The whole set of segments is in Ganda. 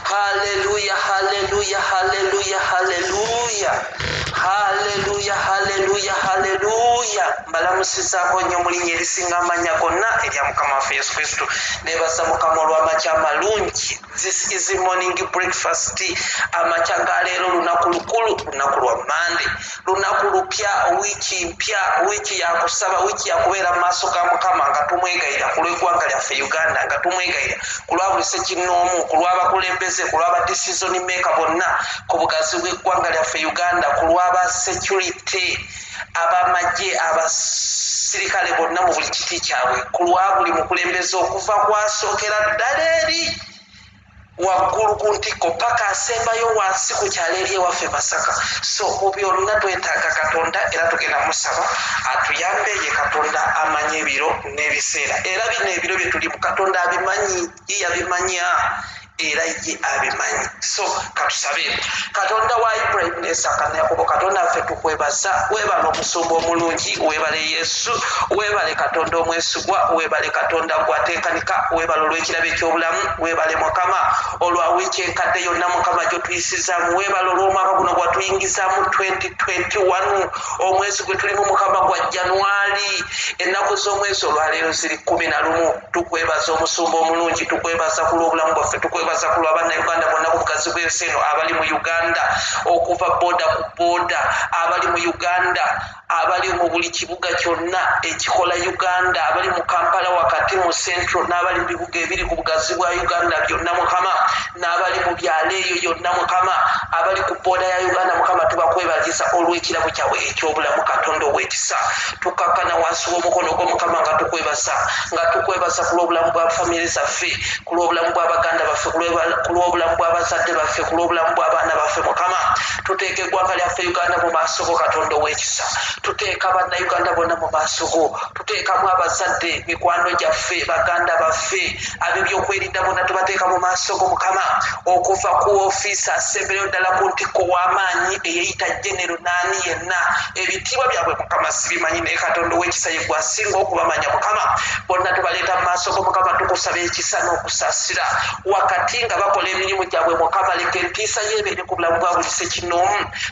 Haleluya, haleluya, haleluya, haleluya, haleluya, haleluya, haleluya. Mbalamusizaako nnyo mu linnya erisinga amannya gonna erya Mukama waffe Yesu Kristo. Nebaza Mukama olw'amakya amalungi. This is morning breakfast. Amakya ga leero lunaku lukulu, lunaku lwa Mande, lunaku lupya, wiiki mpya, wiiki yakusaba, wiiki yakubeera mu maaso ga Mukama nga tumwegayira ku lw'eggwanga lyaffe Uganda, nga tumwegayira ku lwa buli ssekinnoomu, ku lw'abakulembeze, ku lw'aba decision maker bonna ku bugazi bw'eggwanga lyaffe Uganda, ku lw'aba security, abamagye, abasirikale bonna mu buli kiti kyabwe, ku lwa buli mukulembeze okuva kwasookera ddala eri waggulu ku ntikko paka asembayo wansi ku kyalo eri ewaffe Masaka. So mu byonna twetaaga Katonda era tugenda musaba atuyambe. Ye Katonda amanyi ebiro n'ebiseera, era bino ebiro bye tulimu Katonda abimanyi, ye yabimanya era ye abimanyi. So katusabe. Katonda wa Iburahimu ne Isaaka ne Yakobo, Katonda waffe, tukwebaza. Weebale omusumba omulungi, weebale Yesu, weebale Katonda omwesigwa, weebale Katonda gwateekanika, weebale olw'ekirabo eky'obulamu, weebale Mukama olwa wiiki enkadde yonna Mukama gy'otuyisizaamu, weebale olw'omwaka guno gwatuyingizaamu 2021. Omwezi gwe tulimu Mukama gwa Januari, ennaku z'omwezi olwaleero ziri 11. Tukwebaza omusumba omulungi, tukwebaza ku lw'obulamu bwaffe, tukwebaza ku lw'abannayuganda bonna ku bugazi bw'ensi eno abali mu Uganda okuva boda ku boda, abali mu Uganda, abali mu buli kibuga kyonna ekikola Uganda, abali mu Kampala wakati mu Central n'abali mu bibuga ebiri ku bugazi bwa Uganda byonna Mukama, n'abali mu byalo eyo yonna Mukama, abali ku booda ya Uganda Mukama, tubakwebagiza olw'ekirabo kyabwe eky'obulamu. Katonda ow'ekisa, tukakkana wansi w'omukono gwo Mukama nga tukwebaza, nga tukwebaza ku lw'obulamu bwa famire zaffe, ku lw'obulamu bw'abaganda baffe, ku lw'obulamu bw'abazadde baffe, ku lw'obulamu bw'abaana baffe. Mukama, tuteeka eggwanga lyaffe Uganda mu maaso go. Katonda ow'ekisa, tuteeka bannayuganda bonna mu maaso go, tuteekamu abazadde, mikwano gyaffe, baganda baffe, ab'ebyokwerinda bonna tubateeka mu maaso go Mukama, okuva ku ofiisi asembereyo ddala ku ntikko w'amaanyi eyeyita genero naani yenna. Ebitiibwa byabwe Mukama sibimanyi, naye Katonda ow'ekisa ye gwasinga okubamanya. Mukama, bonna tubaleeta mu maaso go Mukama, tukusaba ekisa n'okusaasira wakati nga bakola emirimu gyabwe. Mukama, leka entiisa yeebeere ku bulamu bwa buli ssekinoomu.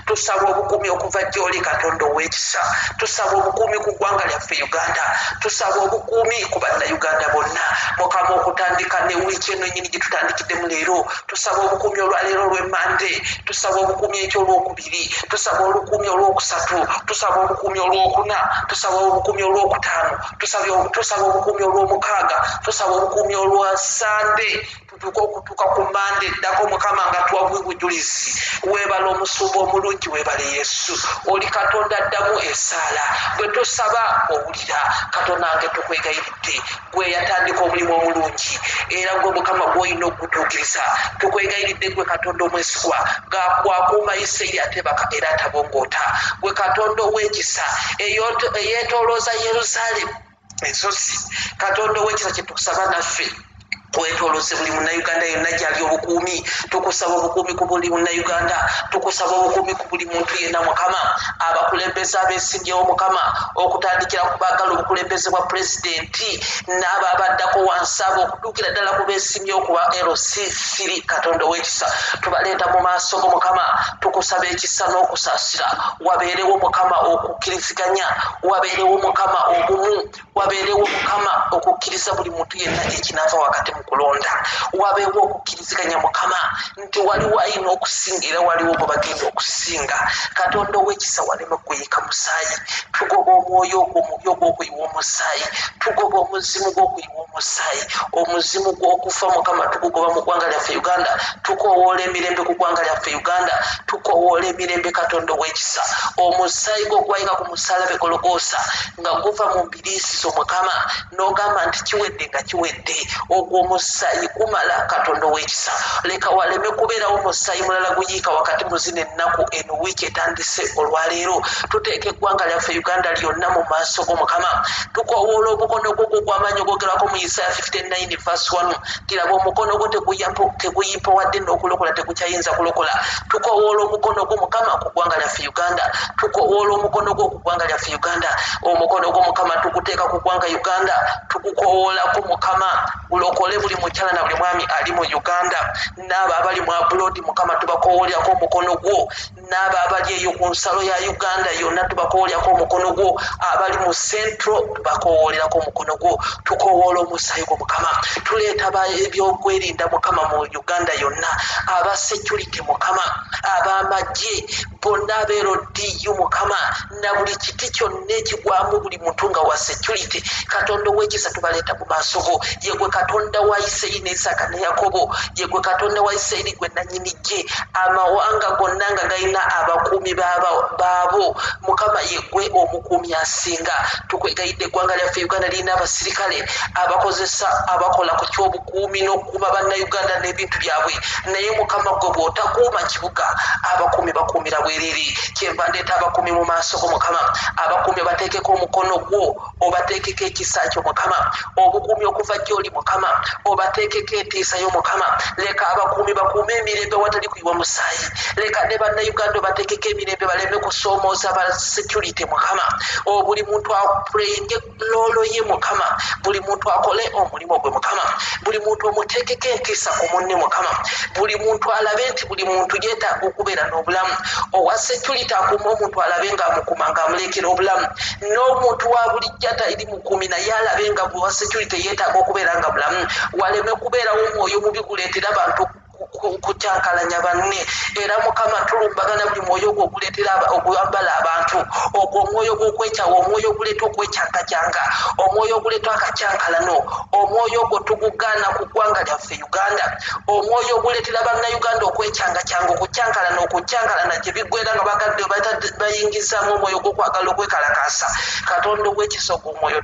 Tusaba obukuumi okuva gy'oli Katonda ow'ekisa, tusaba obukuumi ku ggwanga lyaffe Uganda, tusaba obukuumi ku bannayuganda bonna Mukama, okutandika ne wiiki eno nyini gye tutandikiddemu leero. Tusaba obukuumi olwaleero olw'Emmande, tusaba obukuumi ekyolwokubiri, tusaba obukuumi olwokusatu, tusaba obukuumi olwokuna, tusaba obukuumi olwokutaano, tusaba obukuumi olwomukaaga, tusaba obukuumi olwa Sande, tutuuke okutuuka ku Mande eddako Mukama nga tuwa bujulizi. Weebale omusumba omulungi, weebale Yesu, oli Katonda addamu essaala, bwe tusaba owulira. Katonda wange, tukwegayiridde, gwe yatandika omulimu omulungi era gwe Mukama gw'olina okugutuukiriza. Tukwegayiridde, gwe Katonda omwesigwa, gwakuuma Isirayiri atebaka era atabongoota, gwe Katonda ow'ekisa eyeetoolooza Yerusaalemu ensozi. Katonda ow'ekisa, kyetukusaba naffe twetooloze buli munnayuganda yonna gyali obukuumi. Tukusaba obukuumi ku buli munnayuganda, tukusaba obukuumi ku buli muntu yenna Mukama. Abakulembeze abeesimbyewo Mukama, okutandikira ku baagala obukulembeze bwa pulezidenti n'abo abaddako wansi abo okutuukira ddala ku beesimbyewo kuba LC3, Katonda ow'ekisa, tubaleeta mu maaso go Mukama. Tukusaba ekisa n'okusaasira, wabeerewo Mukama okukkiriziganya, wabeerewo Mukama obumu, wabeerewo Mukama okukkiriza buli muntu yenna ekinaava wakati mu kulonda, wabeewo okukkiriziganya Mukama nti waliwo alina okusinga era waliwo gwe bagenda okusinga. Katonda ow'ekisa, waleme kuyiika musaayi. Tugoba omwoyo ogwo omubi ogw'okuyiwa omusaayi, tugoba omuzimu gw'okuyiwa omusaayi, omuzimu gw'okufa Mukama tugugoba mu ggwanga lyaffe Uganda. Tukowoola emirembe ku ggwanga lyaffe Uganda, tukowoola emirembe. Katonda ow'ekisa, omusaayi gw'ogwayika ku musalaba e Gologoosa nga guva mu mbiriizi zo Mukama, n'ogamba nti kiwedde nga kiwedde, ogwo omusaayi gumala. Katonda ow'ekisa, leka waleme kubeerawo musaayi mulala guyiika wakati mu zino ennaku eno wiiki etandise olwaleero. Tuteeka eggwanga lyaffe Uganda lyonna mu maaso go Mukama. Tukowoola omukono gwo gw'amaanyi ogwogerwako mu Isaya 59 verse 1, tiraba omukono gwo teguyimpowadde n'okulokola tegukyayinza kulokola. Tukowoola omukono gwo Mukama ku ggwanga lyaffe Uganda, tukowoola omukono gwo ku ggwanga lyaffe Uganda. Omukono gwo Mukama tuguteeka ku ggwanga Uganda, tugukowoolako Mukama gulokole. Tulokole buli mukyala na buli mwami ali mu Uganda, n'abo abali mu abroad. Mukama, tubakoowolyako omukono gwo. N'abo abali eyo ku nsalo ya Uganda yonna, tubakoowolyako omukono gwo. Abali mu central, tubakoowolerako omukono gwo. Tukowoola omusaayi gwo, Mukama. Tuleeta ebyokwerinda, Mukama, mu Uganda yonna, aba security, Mukama, ab'amagye bonna, aba LDU, Mukama, na buli kiti kyonna ekigwamu buli muntu nga wa security. Katonda ow'ekisa, tubaleeta mu maaso go. Yegwe Katonda wa Isirayiri ne Isaaka ne Yakobo. Yegwe Katonda wa Isirayiri, gwe nannyini ggye. Amawanga gonna nga galina abakuumi baabo, Mukama, yegwe omukuumi asinga. Tukwegayidde, eggwanga lyaffe Uganda lirina abasirikale abakozesa, abakola ku kyobukuumi n'okukuuma Bannayuganda n'ebintu byabwe. Naye Mukama, gwe bw'otakuuma kibuga, abakuumi bakuumira bwereere. Kyenva ndeeta abakuumi mu maaso go, Mukama. Abakuumi bateekeko omukono gwo, obateekeko ekisa kyo, Mukama, obukuumi okuva gy'oli, Mukama, obateekeko entiisa yo, Mukama. Leka abakuumi bakuume emirembe watali kuyiwa musaayi. Leka ne Bannayuganda obateekeko emirembe, baleme kusoomooza ba security, Mukama. Buli muntu aplayinge role ye, Mukama. Buli muntu akole omulimu gwe, Mukama. Buli muntu omuteekeko entiisa ku munne, Mukama. Buli muntu alabe nti buli muntu yeetaaga okubeera n'obulamu. Owa security akuuma omuntu, alabe ng'amukuuma, ng'amulekera obulamu. N'omuntu wa bulijjo atali mukuumi naye alabe nga bwe wa security yeetaaga okubeera nga mulamu. Waleme kubeerawo omwoyo mubi guleetera abantu kukyankalanya banne. Era Mukama, tulumbagana buli mwoyo ogwo oguleetera ogwambala abantu, ogwo omwoyo gw'okwekyawa, omwoyo oguleeta okwekyankakyanga, omwoyo oguleeta akacyankalano. Omwoyo ogwo tugugaana ku ggwanga lyaffe Uganda, omwoyo oguleetera Bannayuganda okwekyangakyanga, okukyankalana, okukyankalana gye biggwera nga bagadde bayingizaamu omwoyo gw'okwagala okwekalakaasa. Katonda ow'ekisa, ogwo omwoyo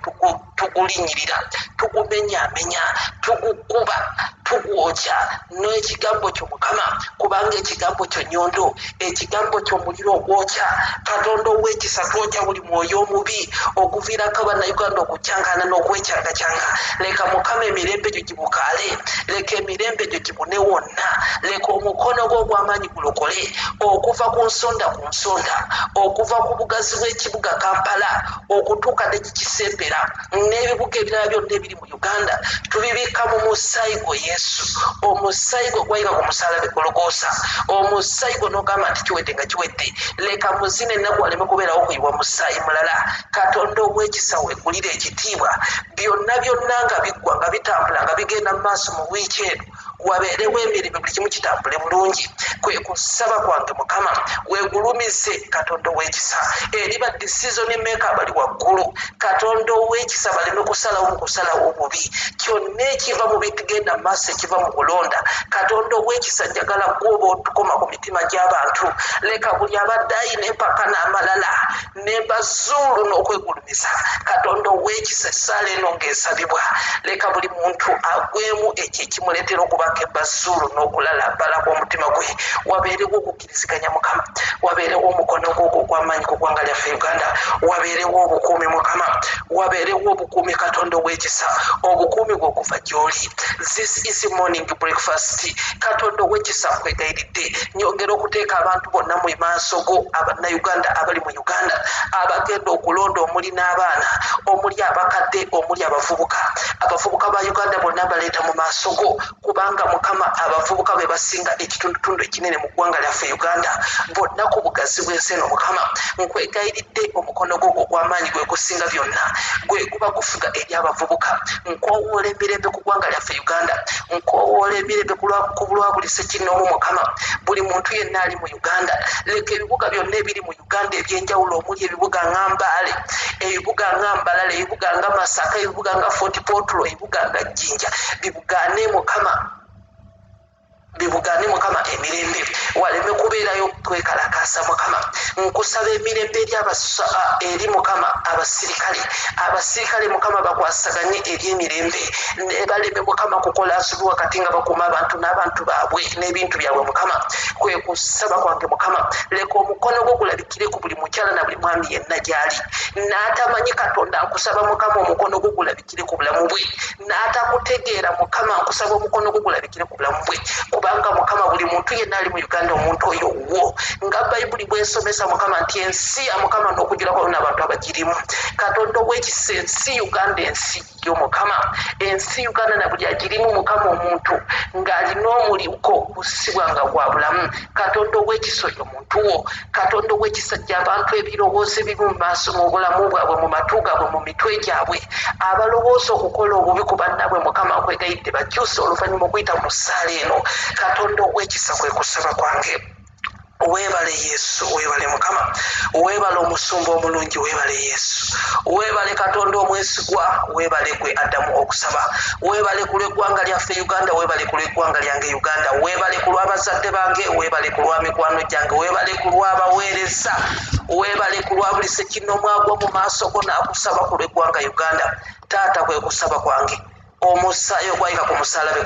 tugulinnyirira, tugumenyaamenya, tugukuba, tugwokya n'ekigambo kyo, Mukama, kubanga ekigambo kyo nyondo, ekigambo kyo muliro ogwokya. Katonda ow'ekisa, twokya buli mwoyo omubi okuviirako Bannayuganda okukyankana n'okwekyangakyanga. Leka, Mukama, emirembe gyo gibukaale. Leka emirembe gyo gibune wonna. Leka omukono gwo ogw'amaanyi gulokole okuva ku nsonda ku nsonda, okuva ku bugazi bw'ekibuga Kampala okutuuka ne kikisembera n'ebibuga ebirala byonna ebiri mu Uganda. Tubibikka mu musaayi gwo, Yesu, omusaayi gwo gwayika ku musalaba Gologoosa, omusaayi gwo n'ogamba nti kiwedde, nga kiwedde. Leka muzina ennaku waleme kubeerawo kuyiwa musaayi mulala. Katonda ow'ekisa, weegulire ekitiibwa. Byonna byonna nga biggwa, nga bitambula, nga bigenda mu maaso mu wiiki eno, wabeerewo emirembe, buli kimu kitambule bulungi. Kwe kusaba kwange, Mukama. Weegulumize, Katonda ow'ekisa, eri ba decision maker abali waggulu. Katonda ow'ekisa, baleme kusalawo mu kusalawo obubi kyonna ekiva mu bigenda mu maaso, ekiva mu kulonda. Katonda ow'ekisa, njagala gwoba otukoma ku mitima gy'abantu. Leka buli abadde ayina empaka n'amalala nembazuulu n'okwegulumiza, Katonda ow'ekisa, essaala eno ng'esabibwa, leka buli muntu agwemu ekyo ekimuleetera okubaka embazuulu n'okulalambala kw'omutima gwe. Wabeerewo okukkiriziganya, Mukama. Wabeerewo omukono gwo ogw'amaanyi ku ggwanga lyaffe Uganda. Wabeerewo obukuumi, Mukama. Wabeerewo obukuumi, Katonda ow'ekisa, obukuumi bw'okuva gy'oli. This is morning breakfast. Katonda ow'ekisa, nkwegayiridde, nyongera okuteeka abantu bonna mu maaso go, Abannayuganda abali mu Uganda abagenda okulonda, omuli n'abaana, omuli abakadde, omuli abavubuka. Abavubuka ba Uganda bonna baleeta mu maaso go, kubanga, Mukama, abavubuka be basinga ekitundutundu ekinene mu ggwanga lyaffe Uganda, bonna ku bugazi bw'ensi eno. Mukama, nkwegayiridde, omukono gwo ogw'amaanyi gwe gusinga byonna, gwe guba gufuga eri abavubuka. Nkoowoola emirembe ku ggwanga lyaffe Uganda. Nkoowoola emirembe ku lwa buli ssekinnoomu, Mukama, buli muntu yenna ali mu Uganda. Leka ebibuga byonna ebiri mu Uganda ebyenjawulo, omuli ebibuga nga Mbaale, ebibuga nga Mbalala, ebibuga nga Masaka, ebibuga nga Fort Portal, ebibuga nga Jjinja, bibugaane, Mukama, bibugaane, Mukama, emirembe. Waleme kubeerayo kwekalakaasa. Mukama, nkusaba emirembe eri eri, Mukama, abasirikale. Abasirikale, Mukama, bakwasaganye eri emirembe, ne baleme, Mukama, kukola nsobi wakati nga bakuuma abantu n'abantu baabwe n'ebintu byabwe. Mukama, kwe kusaba kwange. Mukama, leka omukono gwo gulabikire ku buli mukyala na buli mwami yenna gy'ali n'atamanyi Katonda. Nkusaba, Mukama, omukono gwo gulabikire ku bulamu bwe. N'atakutegeera, Mukama, nkusaba omukono gwo gulabikire ku bulamu bwe, kubanga, Mukama, buli muntu yenna ali mu Uganda, omuntu oyo wo, nga Bayibuli bwesomesa, Mukama, nti ensi ya Mukama n'okujula kwayo n'abantu abagirimu. Katonda ow'ekisa, ensi Uganda ensi. Ddyo Mukama, ensi Uganda na buli agirimu, Mukama, omuntu ng'alina omuliko gusibwa nga gwa bulamu. Katonda ow'ekisa, oyo muntu wo. Katonda ow'ekisa, jja abantu ebirowoozo ebimu mu maaso mu bulamu bwabwe, mu matu gaabwe, mu mitwe gyabwe, abalowooza okukola obubi ku bannaabwe. Mukama, nkwegayidde bakyuse oluvannyuma okuyita mu ssaala eno. Katonda ow'ekisa, kwe kusaba kwange. Weebale Yesu, weebale Mukama, weebale omusumba omulungi, weebale Yesu, weebale Katonda omwesigwa, weebale gwe addamu okusaba. Weebale ku lw'eggwanga lyaffe Uganda, weebale ku lw'eggwanga lyange Uganda, weebale ku lw'abazadde bange, weebale ku lwa mikwano gyange, weebale ku lw'abaweereza, weebale ku lwa buli ssekinnoomu agwa mu maaso go n'akusaba ku lw'eggwanga Uganda. Taata, kwe kusaba kwange. Omusaayi ogwayika ku musaalaba e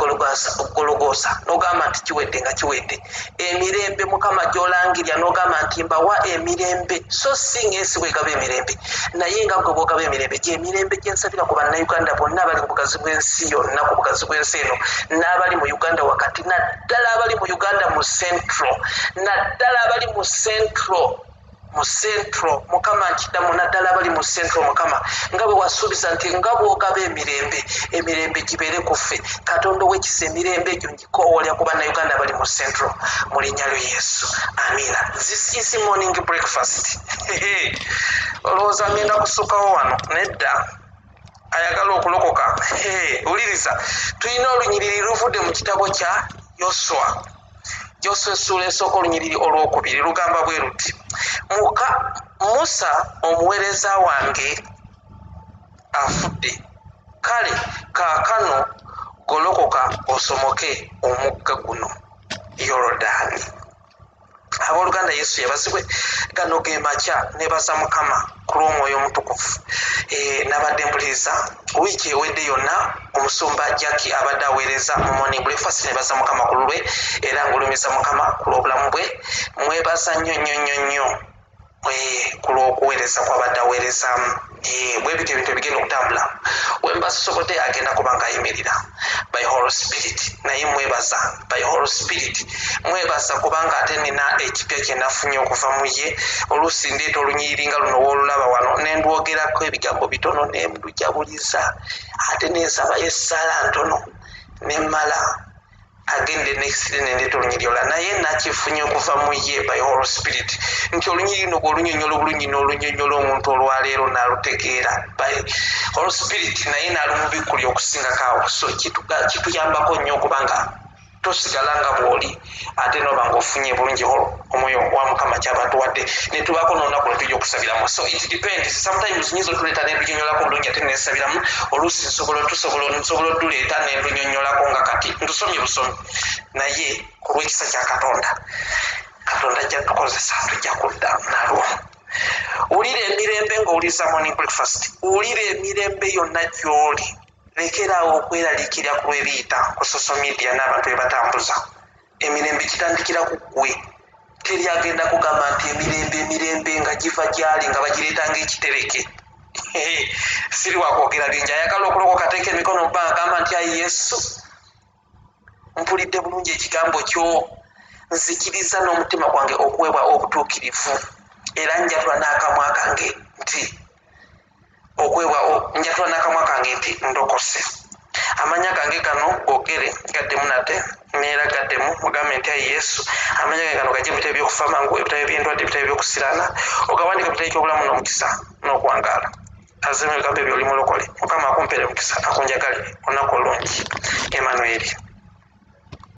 Gologoosa, n'ogamba nti kiwedde, nga kiwedde. Emirembe, Mukama, gy'olangirya n'ogamba nti mbawa emirembe, so si ng'ensi bwegaba emirembe, naye nga gwe bwogaba emirembe, gyemirembe gyensabira ku Bannayuganda bonna abali ku bugazi bw'ensi yonna, ku bugazi bw'ensi eno, n'abali mu Uganda wakati, naddala abali mu Uganda mu Central, naddala abali mu Central, mu Central. Mukama, nkiddamu, naddala abali mu Central. Mukama, nga bwe wasuubiza nti nga bw'ogaba emirembe, emirembe gibeere ku ffe. Katonda ow'ekisa, emirembe egyo ngikoowolya ku Bannayuganda abali mu Central, mu linnya lyo Yesu, amiina. This is morning breakfast. Olowooza ngenda kusukkawo wano? Nedda. Ayagala okulokoka, wuliriza. Tulina olunyiriri luvudde mu kitabo kya Yoswa. Yoswa essuula esooka, olunyiriri olwokubiri lugamba bwe luti: "Muka Musa omuweereza wange afudde. Kale kaakano golokoka osomoke omugga guno Yorodaani." Abooluganda, Yesu yebazibwe. Gano ge makya. Nebaza Mukama ku lw'Omwoyo Omutukuvu. Nabadde mpuliriza wiiki ewedde yonna omusumba Jacki abadde aweereza mu morning breakfast. Nebaza Mukama ku lulwe era ngulumiza Mukama ku lw'obulamu bwe. Mwebaza nnyo nnyo nnyo nnyo ku lw'okuweereza kwabadde aweerezaamu. Bwe bityo ebintu ebigenda okutambula, wemba sisobodde agenda kuba nga ayimirira by Holy Spirit. Naye mwebaza by Holy Spirit, mwebaza kubanga ate nina ekipya kye nafunye okuva mu ye. Oluusi ndeeta olunyiriri nga luno woolulaba wano, nendwogerako ebigambo bitono, nendujabuliza, ate nensabayo essaala ntono, nemmala. Again, the next day nendeeta olunyiriri olala. Naye nakifunye okuva mu ye by Holy Spirit nti olunyiriri luno bw'olunyonyola obulungi, n'olunyonyola omuntu olwaleero n'alutegeera by Holy Spirit, naye n'alumubikkulya okusingako awo. So kituyambako nnyo okubanga tosigala nga bw'oli, ate noba nga ofunye bulungi omwoyo wa Mukama kyabatuwadde, netubaako n'olunaku lwetujja okusabiramu. So it depends. Sometimes nyinza otuleeta nentunyonyolako bulungi ate nensabiramu. Oluusi nsobola otuleeta nentunyonyolako nga kati ntusomye busomi. Naye ku lw'ekisa kya Katonda, Katonda ajja tukozesa, tujja kudda nalwo. Wulira emirembe ng'owuliriza morning breakfast. Wulira emirembe yonna gy'oli. Lekeraawo okweraliikirira ku lw'ebiyita ku social media n'abantu bye batambuza. Emirembe kitandikira ku ggwe. Teri agenda kugamba nti emirembe, emirembe nga giva gyali, nga bagireeta ngaekitereke. Siri wakwogera bingi. Ayagala okulokoka ateeka emikono mu bbanga, agamba nti, "Ayi Yesu, mpulidde bulungi ekigambo kyo, nzikiriza n'omutima gwange okuweebwa obutuukirivu, era njatula n'akamwa kange nti okuweebwa, njatula n'akamwa kange nti ndokose. Amanya gange gano." Gogere, gaddemu nate neera gaddemu, mugambe nti, "Ayi Yesu, amanya gange gano gajje ebitabo byokufa mangu, ebitabo byendwadde, ebitabo byokusiraana, ogawandika ebitabo kyobulamu n'omukisa n'okuwangaala." Azemu ebigambo ebyo, oli mulokole. Mukama akumpeere mukisa, akunjagalire. Olunaku olungi. Emanueri.